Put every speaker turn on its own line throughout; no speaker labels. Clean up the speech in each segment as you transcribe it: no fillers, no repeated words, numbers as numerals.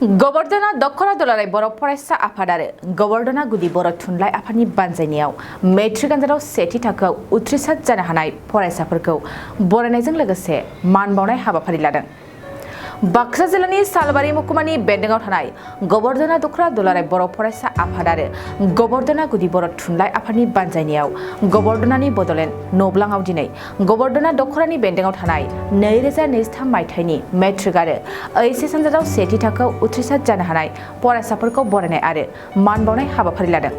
गोवर्धना दख'र दुलाराय बर' फरायसा आफाद आरो गोवर्धना गुदि बर' थुनलाइ आफादनि बानजायनायाव मेट्रिक आनजादाव सेथि थाखोआव उथ्रिसार जानो हानाय फरायसाफोरखौ बरायनायजों लोगोसे मान बावनाय हाबाफारि लादों। बाक्सा जिल्लानि सालबारि महकुमानि बेन्दोंआव थानाय गोवर्धना दख'र दुलाराय बर' फरायसा आफाद आरो गोवर्धना गुदि बर' थुनलाइ आफादनि बानजायनायाव गोवर्धनानि बड'लेण्ड नब्लाङाव दिनै गोवर्धना दख'रानि बेन्दोंआव थानाय 2023 मायथाइनि मेट्रिक आरो ओइचएस आनजादाव सेथि थाखोआव उथ्रिसार जानो हानाय फरायसाफोरखौ बरायनाय आरो मान बावनाय हाबाफारि लादों।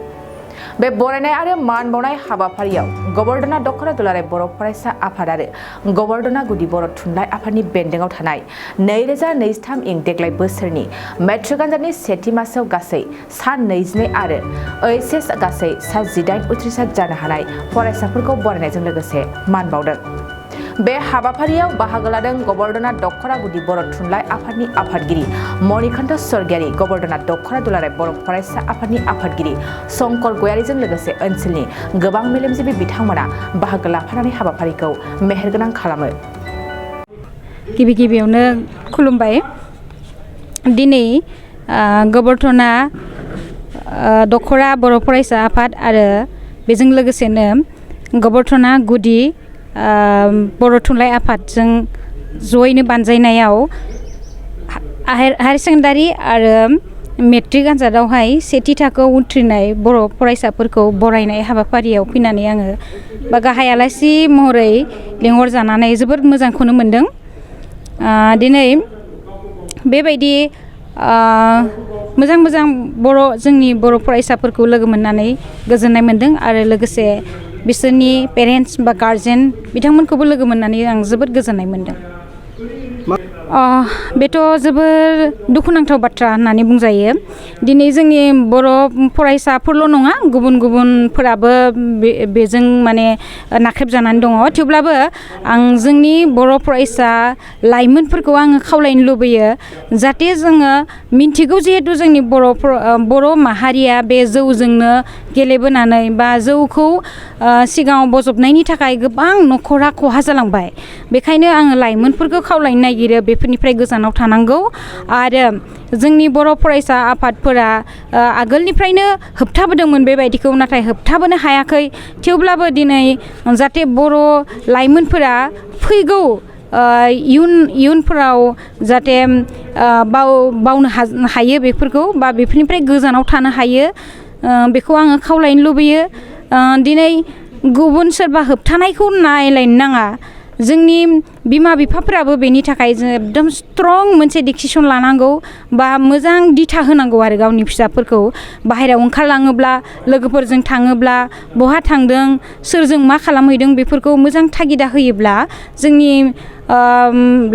बे बरायनाय आरो मान बावनाय हाबाफारियाव गोवर्धना दख'र दुलाराय बर' फरायसा आफाद आरो गोवर्धना गुदि बर' थुनलाइ आफादनि बेन्दोंआव थानाय 2023 इं देग्लाय बोसोरनि मेट्रिक आनजादनि सेथि मासआव गासै सा 22 आरो ओइचएस गासै सा 18 उथ्रिसार जानो हानाय फरायसाफोरखौ बरायनायजों लोगोसे मान बावदों। बे हाबाफारियाव बाहागो लादों गोवर्धना दख'र गुदि बर' थुनलाइ आफादनि आफादगिरि मणिकान्त स्वर्गियारि, गोवर्धना दख'र दुलाराय बर' फरायसा आफादनि आफादगिरि शंकर गयारिजों लोगोसे ओनसोलनि गोबां मेलेमजिबि बिथांमोना बाहागो लाफानानै हाबाफारिखौ मेहेरगोनां खालामो।
गिबियावनो खुलुमबाय। दिनै गोवर्धना दख'र बर' फरायसा आफाद आरो बेजों लोगोसेनो गोवर्धना गुदि बर' थुनलाइ आफादजों जयैनो बानजायनायाव हायार सेकेन्डारि आरो मेट्रिक आनजादावहाय सेथि थाखोआव उथ्रिनाय बर' फरायसाफोरखौ बरायनाय हाबाफारियाव फैनानै आङो गाहाय आलासि महरै लेंहरजानानै जोबोद मोजांखौनो मोनदों। दिनै बेबायदि मोजां जोंनि बर' फरायसाफोरखौ लोगो मोननानै गोजोननाय मोनदों आरो लोगोसे बिसोरनि पेरेन्टस बा गार्जेन बिथांमोनखौबो लोगो मोननानै आं जोबोद गोजोननाय मोनदों। बेथ' जोबोर दुखुनांथाव बाथ्रा होननानै बुंजायो। दिनै जोंनि बर' फरायसाफोरल' नङा, गुबुनफोराबो बेजों माने नाख्रेबजानानै दङ। थेवब्लाबो आं जोंनि बर' फरायसा लाइमोनफोरखौ आङो खावलायनो लुबैयो जाहाथे जोङो मिन्थिगौ जिहेतु जोंनि बर' माहारिया बे जौजोंनो गेलेबोनानै बा जौखौ सिगाङाव बजबनायनि थाखाय गोबां न'खरा खहा जालांबाय। बेखायनो आङो लाइमोनफोरखौ खावलायनो नागिरो बेफोरनिफ्राय गोजानाव थानांगौ आरो जोंनि बर' फरायसा आफादफोरा आगोलनिफ्रायनो होबथाबोदोंमोन बेबायदिखौ, नाथाय होबथाबोनो हायाखै। थेवब्लाबो दिनै जाहाथे बर' लाइमोनफोरा फैगौ इयुनफोराव जाहाथे बावनो हायो बेफोरखौ बा बेफोरनिफ्राय गोजानाव थानो हायो, बेखौ आङो खावलायनो लुबैयो। दिनै गुबुन सोरबा होबथानायखौ नायलायनो नाङा। जोंनि बिमा बिफाफोराबो बेनि थाखाय एकदम स्ट्रं मोनसे डिसिसन लानांगौ बा मोजां दिथा होनांगौ आरो गावनि फिसाफोरखौ बाहेरायाव ओंखारलाङोब्ला, लोगोफोरजों थाङोब्ला बहा थांदों, सोरजों मा खालामहैदों बेफोरखौ मोजां थागिदा होयोब्ला जोंनि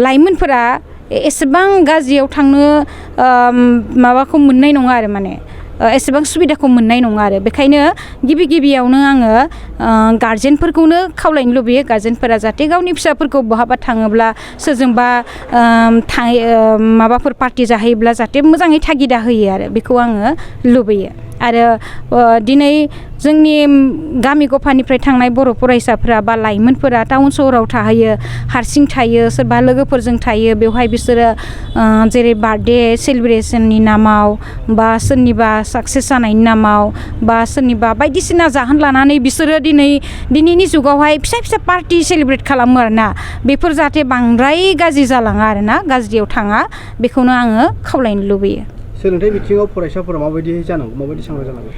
लाइमोनफोरा एसेबां गाज्रियाव थांनो माबाखौ मोननाय नङा आरो माने एसेबां सुबिदाखौ मोननाय नङा आरो। बेखायनो गिबियावनो आङो गार्जेनफोरखौनो खावलायनो लुबैयो, गार्जेनफोरा जाहाथे गावनि फिसाफोरखौ बहाबा थाङोब्ला, सोरजोंबा माबाफोर पार्टि जाहैब्ला जाहाथे मोजाङै थागिदा होयो आरो बेखौ आङो लुबैयो। आरो दिनै जोंनि गामि गफानिफ्राय थांनाय बर' फरायसाफोरा बा लाइमोनफोरा टाउन सहराव थाहैयो, हारसिं थायो, सोरबा लोगोफोरजों थायो। बेवहाय बिसोरो जेरै बार्थडे सेलिब्रेसननि नामाव बा सोरनिबा साक्सेस जानायनि नामाव बा सोरनिबा बायदिसिना जाहोन लानानै बिसोरो दिनैनि जुगावहाय फिसा पार्टि सेलिब्रेट खालामो आरोना। बेफोर जाहाथे बांद्राय गाज्रि जालाङा आरोना, गाज्रियाव थाङा, बेखौनो आङो खावलायनो लुबैयो।
सोलोंथाइ बिथिङाव फरायसाफोरा माबायदि जानांगौ, माबायदि सांग्रां जानांगौ?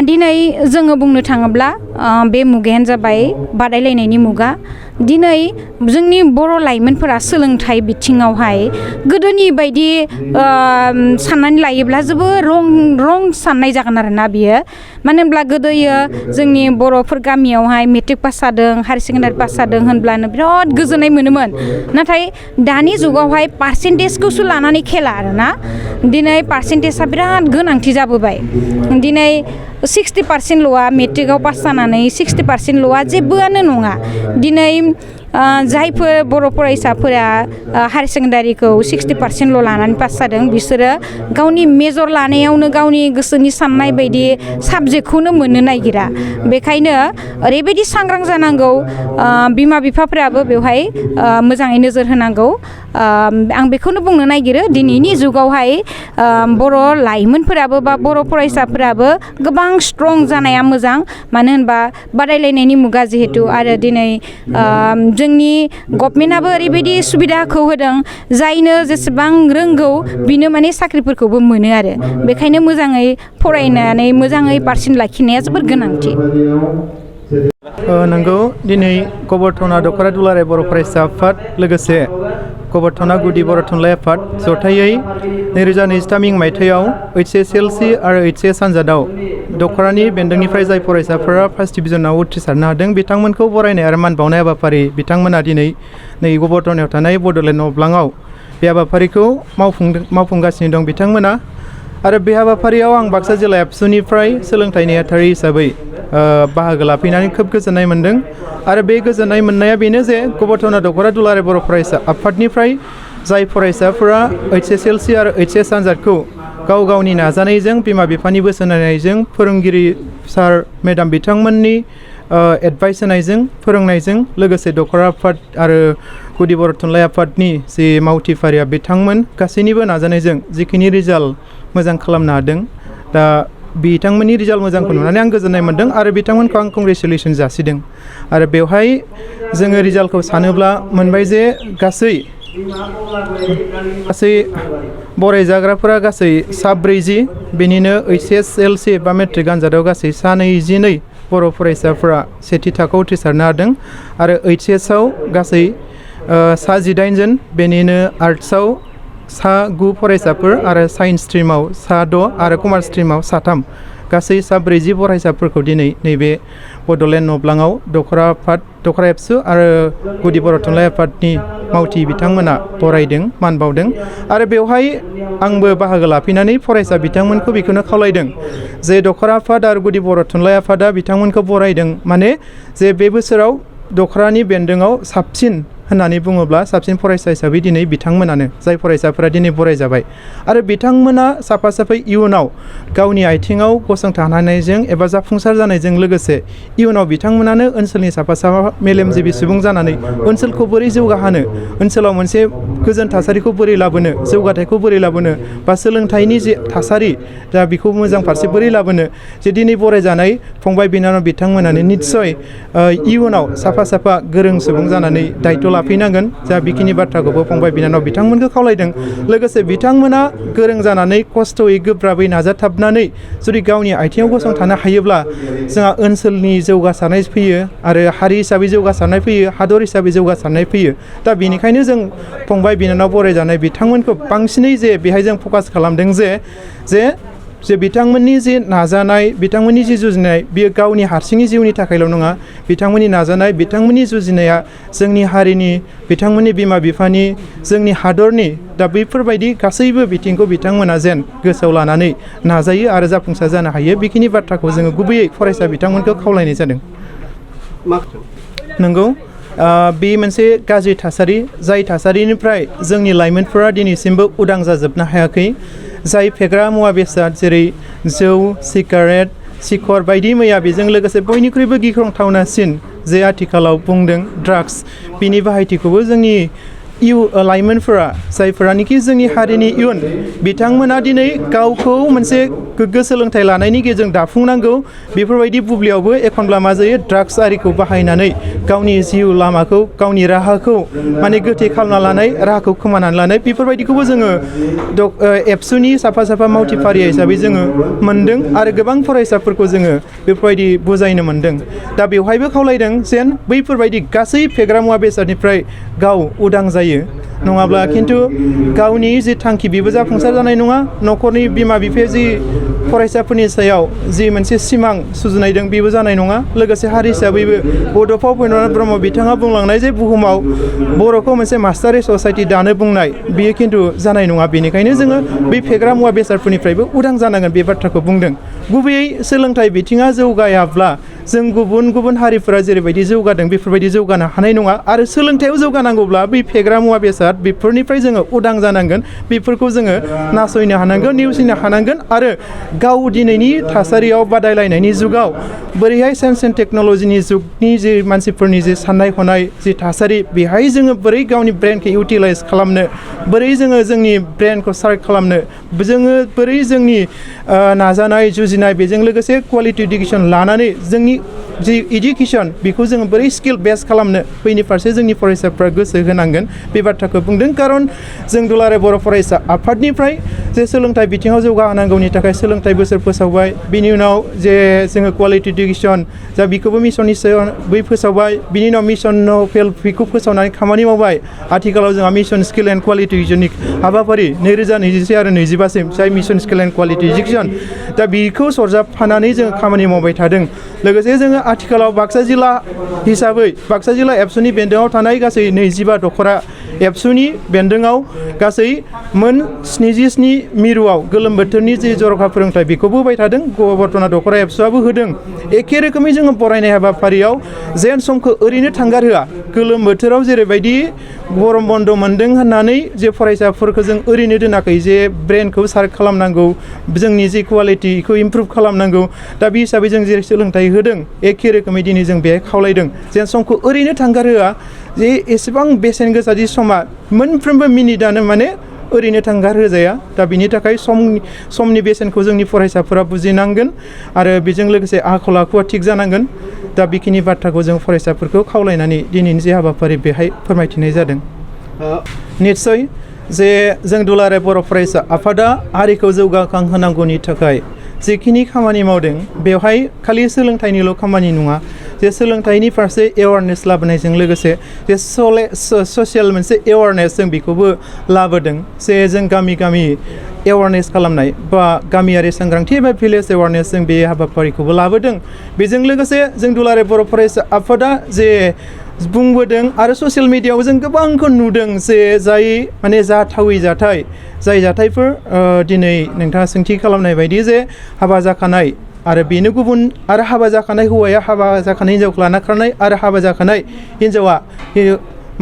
दिनै जोङो बुंनो थाङोब्ला बे मुगायानो जाबाय बादायलायनायनि मुगा। दिनै जोंनि बर' लाइमोनफोरा सोलोंथाइ बिथिङावहाय गोदोनि बायदि साननानै लायोब्ला जोबोर रं साननाय जागोन आरोना बियो। मानो होनब्ला गोदोयो जोंनि बर'फोर गामियावहाय मेट्रिक पास जादों, हायार सेकेन्डारि पास जादों होनब्लानो बिराद गोजोननाय मोनोमोन। नाथाय दानि जुगावहाय पार्सेन्टेजखौसो लानानै खेला आरोना। दिनै पार्सेन्टेजआ बिराद गोनांथि जाबोबाय। दिनै 60% ल'आ मेट्रिकआव पास जानानै 60% ल'आ जेबोआनो नङा। दिनै जायफोर बर' फरायसाफोरा हायार सेकेन्डारिखौ 60% लानानै पास जादों बिसोरो गावनि मेजर लानायावनो गावनि गोसोनि साननाय बायदि साबजेक्टखौनो मोननो नागिरा बेखायनो ओरैबायदि सांग्रां जानांगौ बिमा बिफाफोराबो बेवहाय मोजाङै नोजोर होनांगौ आं बेखौनो बुंनो नागिरो दिनैनि जुगावहाय बर' लाइमोनफोराबो बा बर' फरायसाफोराबो गोबां स्ट्रं जानाया मोजां मानो होनबा बादायलायनायनि मुगा जिहेतु आरो दिनै जोंनि गभर्नमेन्टआबो ओरैबायदि सुबिदाखौ होदों जायनो जेसेबां रोंगौ बिनो माने साख्रिफोरखौबो मोनो आरो बेखायनो मोजाङै फरायनानै मोजाङै पारसेन्ट लाखिनाया जोबोर गोनांथि
नंगौ दिनै गबरथना दख'रा दुलाराय बर' फरायसा आफाद लोगोसे गबरथना गुदि बर' थुनलाइ आफाद जथायै 2023 मायथाइयाव HSLC आरो HS आनजादाव दख'रानि बेन्दोंनिफ्राय जाय फरायसाफोरा फार्स्ट डिभिजनाव उथ्रिसारनो हादों बिथांमोनखौ बरायनाय आरो मान बावनाय हाबाफारि बिथांमोना दिनै नै गबरथनायाव थानाय बड'लेण्ड नब्लाङाव बे हाबाफारिखौ मावफुंगासिनो दं बिथांमोना आरो बे हाबाफारियाव आं बाक्सा जिल्ला एबसुनिफ्राय सोलोंथाइ नेहाथारि हिसाबै बाहागो लाफैनानै खोब गोजोननाय मोन्दों आरो बे गोजोननाय मोननाया बेनो जे गबरथना दख'रा दुलाराय बर' फरायसा आफादनिफ्राय जाय फरायसाफोरा HSLC आरो HS आनजादखौ गाव गावनि नाजानायजों बिमा बिफानि बोसोन होनायजों फोरोंगिरि सार मेडाम बिथांमोननि एडभाइस होनायजों फोरोंनायजों लोगोसे दख'रा आफाद आरो गुदि बर' थुनलाइ आफादनि जि मावथिफारिया बिथांमोन गासैनिबो नाजानायजों जिखिनि रिजाल्ट मोजां खालामनो हादों दा बिथांमोननि रिजाल्ट मोजांखौ नुनानै आं गोजोननाय मोन्दों आरो बिथांमोनखौ आं कंग्रेचुलेसन जासिदों आरो बेवहाय जोङो रिजाल्टखौ सानोब्ला मोनबाय जे गासै बरायजाग्राफोरा गासै सा 40 बेनिनो HSLC बा मेट्रिक आनजादाव गासै सा 22 बर' फरायसाफोरा सेथि थाखोआव उथ्रिसारनो हादों आरो HSआव गासै सा 18 जन बेनिनो आर्ट्सआव सा 9 फरायसाफोर आरो साइन्स स्ट्रिमाव सा 6 आरो कमार्स स्ट्रिमाव सा 3 गासै सा 40 फरायसाफोरखौ दिनै नैबे बड'लेण्ड नब्लाङाव दख'रा आफाद दख'रा एबसु आरो गुदि बर' थुनलाइ आफादनि मावथि बिथांमोना बरायदों मान बावदों आरो बेवहाय आंबो बाहागो लाफैनानै फरायसा बिथांमोनखौ बेखौनो खावलायदों जे दख'रा आफाद आरो गुदि बर' थुनलाइ आफादा बिथांमोनखौ बरायदों माने जे बे बोसोराव दख'रानि बेन्दोङाव साबसिन होननानै बुङोब्ला साबसिन फरायसा हिसाबै दिनै बिथांमोनानो जाय फरायसाफोरा दिनै बरायजाबाय आरो बिथांमोना साफा साफा इयुनाव गावनि आथिङाव गसंथानायजों एबा जाफुंसार जानायजों लोगोसे इयुनाव बिथांमोनानो ओनसोलनि साफा साफा मेलेमजिबि सुबुं जानानै ओनसोलखौ बोरै जौगाहोनो ओनसोलाव मोनसे गोजोन थासारिखौ बोरै लाबोनो जौगाथायखौ बोरै लाबोनो बा सोलोंथाइनि जे थासारि दा बेखौ मोजां फारसे बोरै लाबोनो जे दिनै बरायजानाय फंबाय बिनानाव बिथांमोनानो निस्सय इयुनाव साफा साफा गोरों सुबुं जानानै दायित्व लाफैनांगोन जा बेखिनि बाथ्राखौबो फंबाय बिनानाव बिथांमोनखौ खावलायदों लोगोसे बिथांमोना गोरों जानानै खस्थ'यै गोब्राबै नाजाथाबनानै जुदि गावनि आथिङाव गसंथानो हायोब्ला जोंहा ओनसोलनि जौगासारनाय फैयो आरो हारि हिसाबै जौगासारनाय फैयो हादर हिसाबै जौगासारनाय फैयो दा बेनिखायनो जों फंबाय बिनानाव बरायजानाय बिथांमोनखौ बांसिनै जे बेहाय जों फकास खालामदों जे बिथांमोननि जे नाजानाय बिथांमोननि जे जुजिनाय बियो गावनि हारसिङै जिउनि थाखायल' नङा बिथांमोननि नाजानाय बिथांमोननि जुजिनाया जोंनि हारिनि बिथांमोननि बिमा बिफानि जोंनि हादरनि दा बैफोरबायदि गासैबो बिथिंखौ बिथांमोना जेन गोसोआव लानानै नाजायो आरो जाफुंसार जानो हायो बेखिनि बाथ्राखौ जोङो गुबैयै फरायसा बिथांमोनखौ खावलायनाय जादों नंगौ बे मोनसे गाज्रि थासारि जाय थासारिनिफ्राय जोंनि लाइमोनफोरा दिनैसिमबो उदां जाजोबनो हायाखै जाय फेग्रा मुवा बेसाद जेरै जौ सिगारेट सिखर बायदि मैया बेजों लोगोसे बयनिख्रुइबो गिख्रंथावनासिन जे आथिखालाव बुंदों ड्राग्स बिनि बाहायथिखौबो जोंनि लाइमोनफोरा जायफोरानोखि जोंनि हारिनि इयुन बिथांमोना दिनै गावखौ मोनसे गोग्गो सोलोंथाइ लानायनि गेजेरजों दाफुंनांगौ बेफोरबायदि बुब्लियावबो एखनब्ला मा जायो ड्राग्स आरिखौ बाहायनानै गावनि जिउ लामाखौ गावनि राहाखौ माने गोथे खालामना लानाय राहाखौ खोमानानै लानाय बेफोरबायदिखौबो जोङो एबसुनि साफा साफा मावथिफारिया हिसाबै जोङो मोन्दों आरो गोबां फरायसाफोरखौ जोङो बेफोरबायदि बुजायनो मोन्दों दा बेवहायबो खावलायदों जेन बैफोरबायदि गासै फेग्रा मुवा बेसादनिफ्राय गाव उदां जायो नङाब्ला खिन्थु गावनि जि थांखि बेबो जाफुंसार जानाय नङा न'खरनि बिमा बिफाया जि फरायसाफोरनि सायाव जि मोनसे सिमां सुजुनाय दं बेबो जानाय नङा लोगोसे हारि हिसाबैबो बड'फा उपेन्द्रनाथ ब्रह्म बिथाङा बुंलांनाय जे बुहुमाव बर'खौ मोनसे मास्टारि ससाइटि दानो बुंनाय बियो खिन्थु जानाय नङा बेनिखायनो जोङो बै फेग्रा मुवा बेसादफोरनिफ्रायबो उदां जानांगोन बे बाथ्राखौ बुंदों गुबैयै सोलोंथाइ बिथिङा जौगायाब्ला जों गुबुन गुबुन हारिफोरा जेरैबायदि जौगादों बेफोरबायदि जौगानो हानाय नङा आरो सोलोंथायाव जौगानांगौब्ला बै फेग्रा मुवा बेसाद बेफोरनिफ्राय जोङो उदां जानांगोन बेफोरखौ जोङो नासयनो हानांगोन नेवसिनो हानांगोन आरो गाव दिनैनि थासारियाव बादायलायनायनि जुगाव बोरैहाय साइन्स एन्ड टेक्न'लजिनि जुगनि जे मानसिफोरनि जे साननाय हनाय जि थासारि बेहाय जोङो बोरै गावनि ब्रेनखौ इउटिलाइज खालामनो बोरै जोङो जोंनि ब्रेनखौ सार्च खालामनो जोङो बोरै जोंनि नाजानाय जुजिनाय बेजों लोगोसे क्वालिटि इडुकेसन लानानै जोंनि जि इडुकेसन बेखौ जोङो बोरै स्किल बेस खालामनो बैनि फारसे जोंनि फरायसाफ्रा गोसो होनांगोन बे बाथ्राखौ बुंदों खारन जों दुलाराय बर' फरायसा आफादनिफ्राय जे सोलोंथाइ बिथिङाव जौगाहोनांगौनि थाखाय सोलोंथाइ बोसोर फोसावबाय बिनि उनाव जे जोङो क्वालिटि इडुकेसन जा बेखौबो मिसननि सायाव बै फोसावबाय बिनि उनाव मिसन नो फेल बेखौ फोसावनानै खामानि मावबाय आथिखालाव जोंहा मिसन स्किल एन्ड क्वालिटि इडुकेसननि हाबाफारि 2021 आरो 2022सिम जाय mission skill and quality education दा बेखौ सरजाबफानानै जोङो खामानि मावबाय थादों लोगोसे जोङो आथिखालाव बाक्सा जिल्ला हिसाबै बाक्सा जिल्ला एबसुनि बेन्दोङाव थानाय गासै 25 दख'रा एबसुनि बेन्दोङाव गासै मोन 77 मिरुआव गोलोम बोथोरनि जे जर'खा फोरोंथाइ बेखौबो होबाय थादों बर्तमान दख'रा एबसुआबो होदों एखे रोखोमै जोङो बरायनाय हाबाफारियाव जेन समखौ ओरैनो थांगारहोआ गोलोम बोथोराव जेरैबायदि गरम बन्द मोन्दों होननानै जे फरायसाफोरखौ जों ओरैनो दोनाखै जे ब्रेनखौ सार्च खालामनांगौ जोंनि जे क्वालिटिखौ इमप्रुभ खालामनांगौ दा बे हिसाबै जों जेरै सोलोंथाइ होदों एखे रोखोमै दिनै जों बेहाय खावलायदों जेन समखौ ओरैनो थांगारहोआ जे एसेबां बेसेन गोसा जि समा मोनफ्रोमबो मिनिटआनो माने ओरैनो थांगार होजाया दा बिनि थाखाय समनि बेसेनखौ जोंनि फरायसाफोरा बुजिनांगोन आरो बेजों लोगोसे आखल आखुआ थिग जानांगोन दा बेखिनि बाथ्राखौ जों फरायसाफोरखौ खावलायनानै दिनैनि जे हाबाफारि बेहाय फोरमायथिनाय जादों निस्सय जे जों दुलाराय बर' फरायसा आफादा हारिखौ जौगाखांहोनांगौनि थाखाय जेखिनि खामानि मावदों बेवहाय खालि सोलोंथाइनिल' खामानि नङा जे सोलोंथाइनि फारसे एवारनेस लाबोनायजों लोगोसे जे ससियेल मोनसे एवारनेस जों बेखौबो लाबोदों जे जों गामि गामि एवारनेस खालामनाय बा गामियारि सांग्रांथि एबा भिलेज एवारनेस जों बे हाबाफारिखौबो लाबोदों बेजों लोगोसे जों दुलाराय बर' फरायसा आफादा जे बुंबोदों आरो ससियेल मिडियायाव जों गोबांखौ नुदों जे जाय माने जाथावै जाथाय जाय जाथायफोर दिनै नोंथाङा सोंथि खालामनाय बायदि जे हाबा जाखानाय आरो बेनो गुबुन आरो हाबा जाखानाय हौवाया हाबा जाखानाय हिन्जावखौ लाना खारनाय आरो हाबा जाखानाय हिन्जावा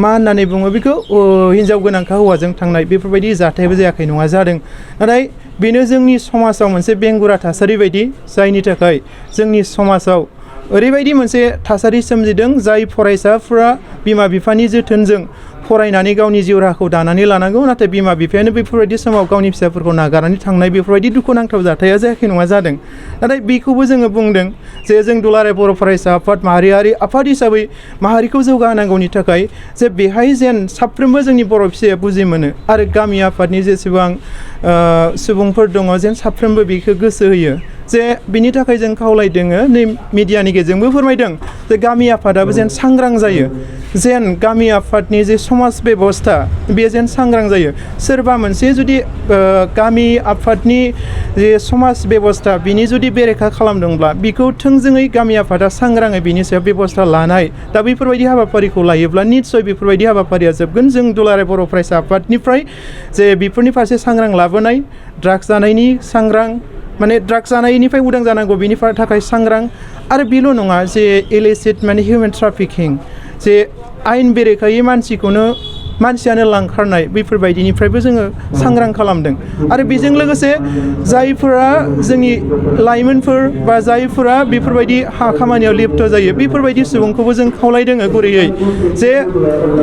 मा होननानै बुङो बेखौ हिन्जाव गोनांखा हौवाजों थांनाय बेफोरबायदि जाथायबो जायाखै नङा जादों नाथाय बेनो जोंनि समाजाव मोनसे बेंगुरा थासारि बायदि जायनि थाखाय जोंनि समाजाव ओरैबायदि मोनसे थासारि सोमजिदों जाय फरायसाफोरा बिमा बिफानि जोथोनजों फरायनानै गावनि जिउ राहाखौ दानानै लानांगौ नाथाय बिमा बिफायानो बेफोरबायदि समाव गावनि फिसाफोरखौ नागारनानै थांनाय बेफोरबायदि दुखुनांथाव जाथाया जायाखै नङा जादों नाथाय बेखौबो जोङो बुंदों जे जों दुलाराय बर' फरायसा आफाद माहारियारि आफाद हिसाबै माहारिखौ जौगाहोनांगौनि थाखाय जे बेहाय जेन साफ्रोमबो जोंनि बर' फिसाया बुजि मोनो आरो गामि आफादनि जेसेबां सुबुंफोर दङ जेन साफ्रोमबो बेखौ गोसो होयो जे बिनि थाखाय जों खावलायदों नै मिडियानि गेजेरजोंबो फोरमायदों जे गामि आफादाबो जेन सांग्रां जायो जेन गामि आफादनि जे समाज बेबस्था बे जेन सांग्रां जायो सोरबा मोनसे जुदि गामि आफादनि जे समाज बेबस्था बिनि जुदि बेरेखा खालामदोंब्ला बेखौ थोंजोङै गामि आफादा सांग्राङै बिनि सायाव बेबस्था लानाय दा बैफोरबायदि हाबाफारिखौ लायोब्ला निस्सय बेफोरबायदि हाबाफारिया जोबगोन जों दुलाराय बर' फरायसा आफादनिफ्राय जे बेफोरनि फारसे सांग्रां लाबोनाय ड्राग्स जानायनि सांग्रां माने ड्राग्स जानायनिफ्राय उदां जानांगौ बेनि थाखाय सांग्रां आरो बेल' नङा जे इलिसिट माने हिउमेन ट्राफिकिं जे आयेन बेरेखायै मानसियानो लांखारनाय बेफोरबायदिनिफ्रायबो जोङो सांग्रां खालामदों आरो बेजों लोगोसे जायफोरा जोंनि लाइमोनफोर बा जायफोरा बेफोरबायदि खामानियाव लिप्त जायो बेफोरबायदि सुबुंखौबो जों खावलायदों गुरैयै जे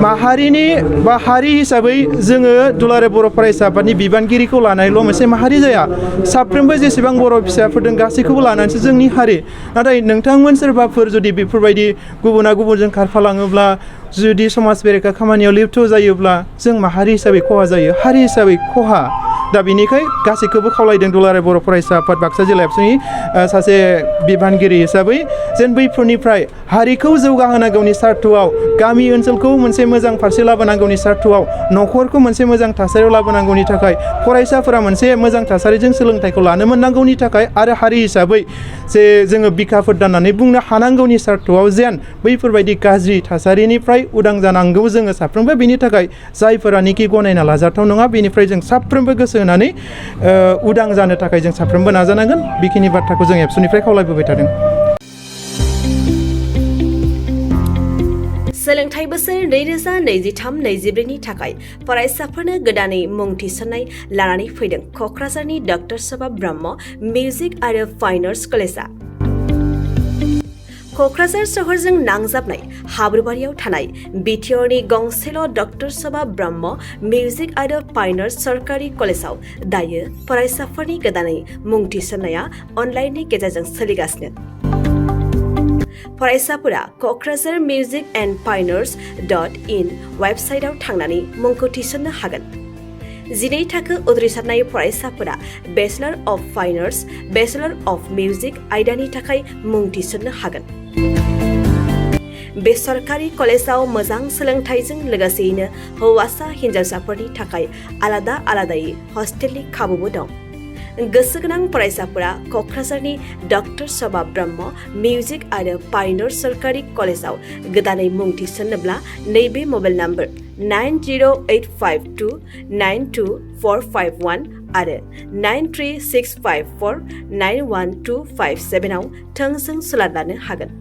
माहारिनि बा हारि हिसाबै जोङो दुलाराय बर' फरायसा आफादनि बिबानगिरिखौ लानायल' मोनसे माहारि जाया साफ्रोमबो जेसेबां बर' फिसाफोर दं गासैखौबो लानानैसो जोंनि हारि नाथाय नोंथांमोन सोरबाफोर जुदि बेफोरबायदि गुबुना गुबुनजों खारफालाङोब्ला जुदि समाज बेरेखा खामानियाव लिप्त जायोब्ला जों माहारि हिसाबै खहा जायो हारि हिसाबै खहा दा बेनिखाय गासैखौबो खावलायदों दुलाराय बर' फरायसा आफाद बाक्सा जिल्ला एबसुनि सासे बिबानगिरि हिसाबै जेन बैफोरनिफ्राय हारिखौ जौगाहोनांगौनि सार्थआव गामि ओनसोलखौ मोनसे मोजां फारसे लाबोनांगौनि सार्थआव न'खरखौ मोनसे मोजां थासारियाव लाबोनांगौनि थाखाय फरायसाफोरा मोनसे मोजां थासारिजों सोलोंथाइखौ लानो मोननांगौनि थाखाय आरो हारि हिसाबै जे जोङो बिखाफोर दाननानै बुंनो हानांगौनि सार्थआव जेन बैफोरबायदि गाज्रि थासारिनिफ्राय उदां जानांगौ जोङो साफ्रोमबो बेनि थाखाय जायफोरानोखि गनायना लाजाथाव नङा बेनिफ्राय जों साफ्रोमबो गोसो होनानै उदां जानो थाखाय जों साफ्रोमबो नाजानांगोन बेखिनि बाथ्राखौ जों एबसुनिफ्राय खावलायबोबाय थादों
सोलोंथाइ बोसोर 2023-24 नि थाखाय फरायसाफोरनो गोदानै मुं थिसननाय लानानै फैदों क'क्राझारनि डक्टर सभा ब्रह्म मिउजिक आरो फाइन आर्ट्स कलेजआ। क'क्राझार सहरजों नांजाबनाय हाब्रुबारियाव थानाय बिटिआरनि गंसेल' डक्टर सभा ब्रह्म मिउजिक आरो फाइन आर्ट्स सरकारि कलेजआव दायो फरायसाफोरनि गोदानै मुं थिसननाया अनलाइननि गेजेरजों सोलिगासिनो। फरायसाफोरा क'क्राझार मिउजिक एन्ड फाइन आर्ट्स.in वेबसाइटआव थांनानै मुंखौ थिसननो हागोन। 12 थाखो उथ्रिसारनाय फरायसाफोरा bachelor of fine arts, bachelor of music आयदानि थाखाय मुं थिसननो हागोन। बे सरकारि कलेजाव मोजां सोलोंथाइजों लोगोसेयैनो हौवासा हिन्जावसाफोरनि थाखाय आलादा आलादायै हस्टेलनि खाबुबो दं। गोसो गोनां फरायसाफोरा क'क्राझारनि डक्टर सभा ब्रह्म मिउजिक आरो फाइन आर्ट्स सरकारि कलेजाव गोदानै मुं थिसन्नोब्ला नैबे मबाइल नम्बर 9085292451 आरो 9365491257 आव थोंजों सुलाद लानो हागोन।